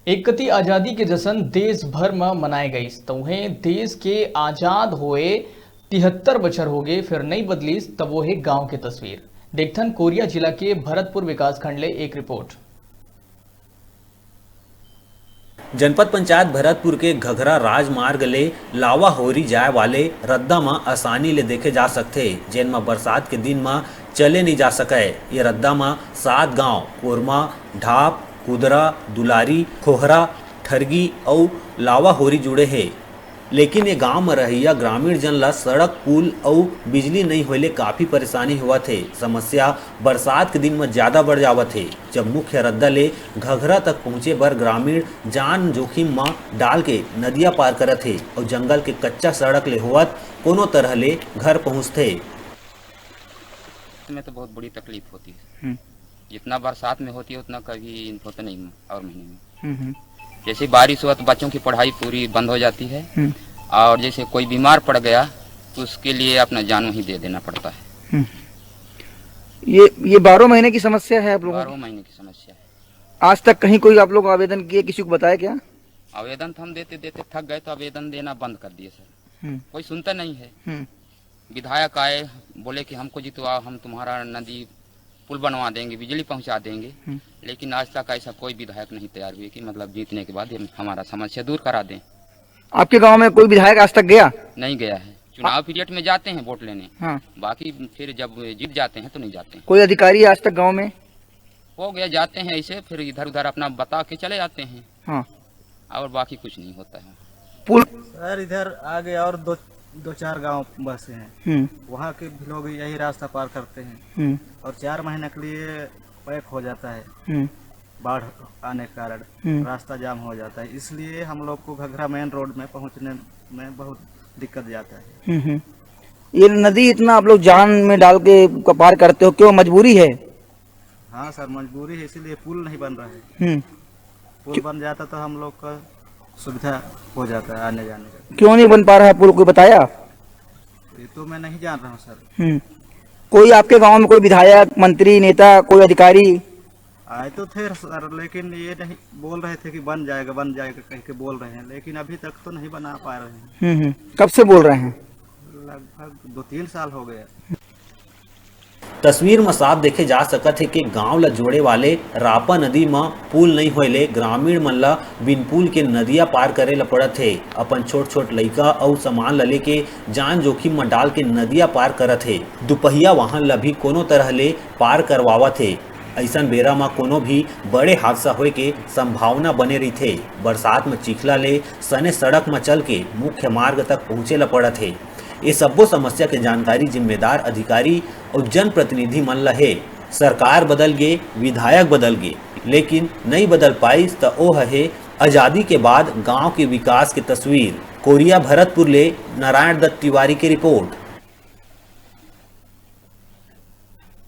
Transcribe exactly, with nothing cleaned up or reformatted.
एक कति आजादी के जश्न देश भर म मनाए गइस, त उहें देश के आजाद होए तिहत्तर बछर होगे, फेर नइ बदलिस तब वो हे गांव के तस्वीर। देखथन कोरिया जिला के भरतपुर विकासखंड ले एक रिपोर्ट। जनपद पंचायत भरतपुर के घघरा राजमार्ग ले लावा होरी जाए वाले रद्दा म आसानी ले देखे जा सकथे, जेन म बरसात के दिन म चले नइ जा सकय। ये रद्दा म सात गांव कोरमा, ढाप, कुदरा, दुलारी, खोहरा, ठरगी अउ लावा होरी जुड़े हे। लेकिन ये गांव म रहइया ग्रामीण जन ल सड़क, पुल अउ बिजली नइ होए ले काफी परेशानी होवत हे। समस्या बरसात के दिन म ज्यादा बढ़ जावत हे, जब मुख्य रद्दा ले घघरा तक पहुंचे बर ग्रामीण जान जोखिम म डाल के नदिया पार करत हे अउ जंगल के कच्चा सड़क ले होवत कोनो तरह ले घर पहुंचथे। में तो बहुत बड़ी तकलीफ होती है। हम्म। जितना बरसात में होती है उतना कभी होता नहीं और महीने में। हम्म, हम्म, जैसे बारिश हुआ तो बच्चों की पढ़ाई पूरी बंद हो जाती है हम्म, और जैसे कोई बीमार पड़ गया तो उसके लिए अपना जान वहीं दे देना पड़ता है। हम्म। ये ये बारह महीने की समस्या है आप लोगों बारह की? महीने की समस्या है। आज तक कहीं कोई आप लोग आवेदन किए, किसी को बताया क्या? आवेदन तो हम देते देते थक गए तो आवेदन देना बंद कर दिए सर। हम्म, कोई सुनता नहीं है। हम्म, विधायक आए, बोले कि हमको जितवाओ, हम तुम्हारा नदी पुल बनवा देंगे, बिजली पहुंचा देंगे, हम्म। लेकिन आज तक ऐसा कोई विधायक नहीं तैयार हुए कि मतलब जीतने के बाद ये हमारा समस्या दूर करा दें। आपके गांव में कोई विधायक आज तक गया? नहीं गया है। चुनाव पीरियड में जाते हैं वोट लेने, हाँ, बाकी फिर जब जीत जाते हैं तो नहीं जाते हैं। कोई अधिकारी आज तक गांव में? हो गया, जाते हैं ऐसे, फिर इधर उधर अपना बता के चले जाते हैं हाँ, और बाकी कुछ नहीं होता है। पुल सर, इधर आगे और दो दो चार गांव बसे हैं, हम्म, वहाँ के भी लोग यही रास्ता पार करते हैं हम्म, और चार महीने के लिए पैक हो जाता है हम्म, बाढ़ आने के कारण। हम्म। रास्ता जाम हो जाता है, इसलिए हम लोग को घघरा मेन रोड में पहुँचने में बहुत दिक्कत जाता है। हम्म, हम्म। ये नदी इतना आप लोग जान में डाल के पार करते हो, क्यों, मजबूरी है? हाँ सर, मजबूरी है, इसीलिए पुल नहीं बन रहा है। हम्म, पुल बन जाता तो हम लोग का सुविधा हो जाता है आने जाने का। क्यों नहीं बन पा रहा है पुल, कोई बताया? ये तो मैं नहीं जान रहा हूँ सर। हम्म, कोई आपके गांव में कोई विधायक, मंत्री, नेता, कोई अधिकारी? आए तो थे सर, लेकिन ये नहीं बोल रहे थे कि बन जाएगा, बन जाएगा कह के बोल रहे हैं, लेकिन अभी तक तो नहीं बना पा रहे हैं। हम्म, हम्म, कब से बोल रहे हैं? लगभग दो तीन साल हो गए। तस्वीर म साफ देखे जा सकत हे कि गांव ल जोड़े वाले रापा नदी म पुल नइ होए ले ग्रामीण मन ल बिन पुल के नदिया पार करे ल पड़त हे। अपन छोट-छोट लइका अउ सामान ल लेके जान जोखिम म डाल के नदिया पार करत हे। दुपहिया वाहन ल भी कोनो तरह ले पार करवावत हे। अइसन बेरा म कोनो भी बड़े हादसा होए के संभावना बने रहिथे। बरसात म चिखला ले सने सड़क म चल के मुख्य मार्ग तक पहुंचे ल पड़त हे। ये सब्बो समस्या के जानकारी जिम्मेदार अधिकारी अउ जनप्रतिनिधि मन ल हे। सरकार बदल गे, विधायक बदल गे, लेकिन नइ बदल पाइस त ओह हे आजादी के बाद गांव के विकास के तस्वीर। कोरिया भरतपुर ले नारायण दत्त तिवारी के रिपोर्ट।